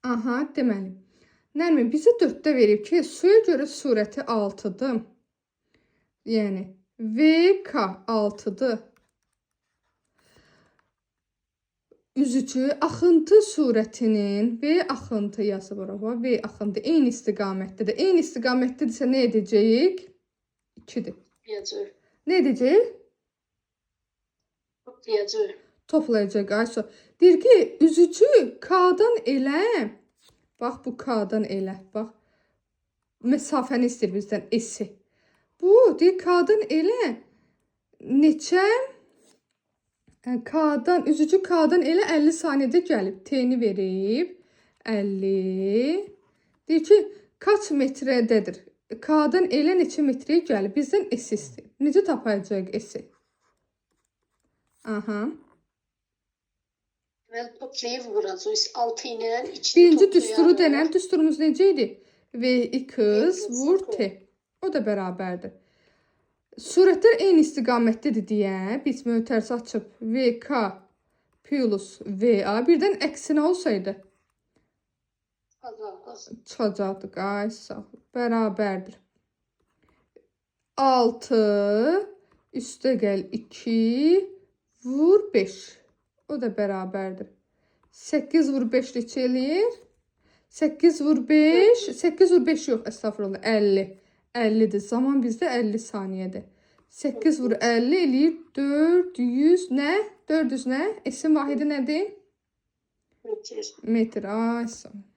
Aha, deməli. Nərmin, bizə 4-də verib ki, suya görə sürəti 6-dır. Yəni, VK 6-dır. Üzücü axıntı sürətinin V axıntı yazıb ora. V axıntı eyni istiqamətdədir. Eyni istiqamətdədirsə nə edəcəyik? 2-dir. Toplayacaq. Nə edəcəyik? Toplayacaq. Toplayacaq. Ayso. Deyir ki, üzücü K-dan elə, bax bu K-dan elə, bax məsafəni istəyir bizdən S-i. Bu, deyir K-dan elə neçə K-dan, üzücü K-dan elə 50 saniyədə gəlib. T-ni verib 50. Deyir ki, kaç metrədədir? K-dan elə neçə metrəyə gəlib? Bizdən S istəyir. Necə tapacağıq S-i? Aha. Deməli toplayıb vuracağıq. 6 ilə 2-ni Birinci düsturu denən düsturumuz necə idi? Vx vur T. O da bərabərdir. Sürətlər eyni istiqamətdədir deyə biz mötərizə açıb VK plus VA birdən əksinə olsaydı çıxacaqdıq. Ay sağ ol. Bərabərdir. 6 üstə gəl 2 vur 5. O da bərabərdir. 8 vur 5 neçə eləyir? 8 vur 5, 8 vur 5 yox, əstəğfurullah, 50. 50-dir. Zaman bizdə 50 saniyədir. 8 vur 50 eləyir 400 nə? 400 nə? S-in vahidi nədir? Metr. Metr. Ay, sağ ol.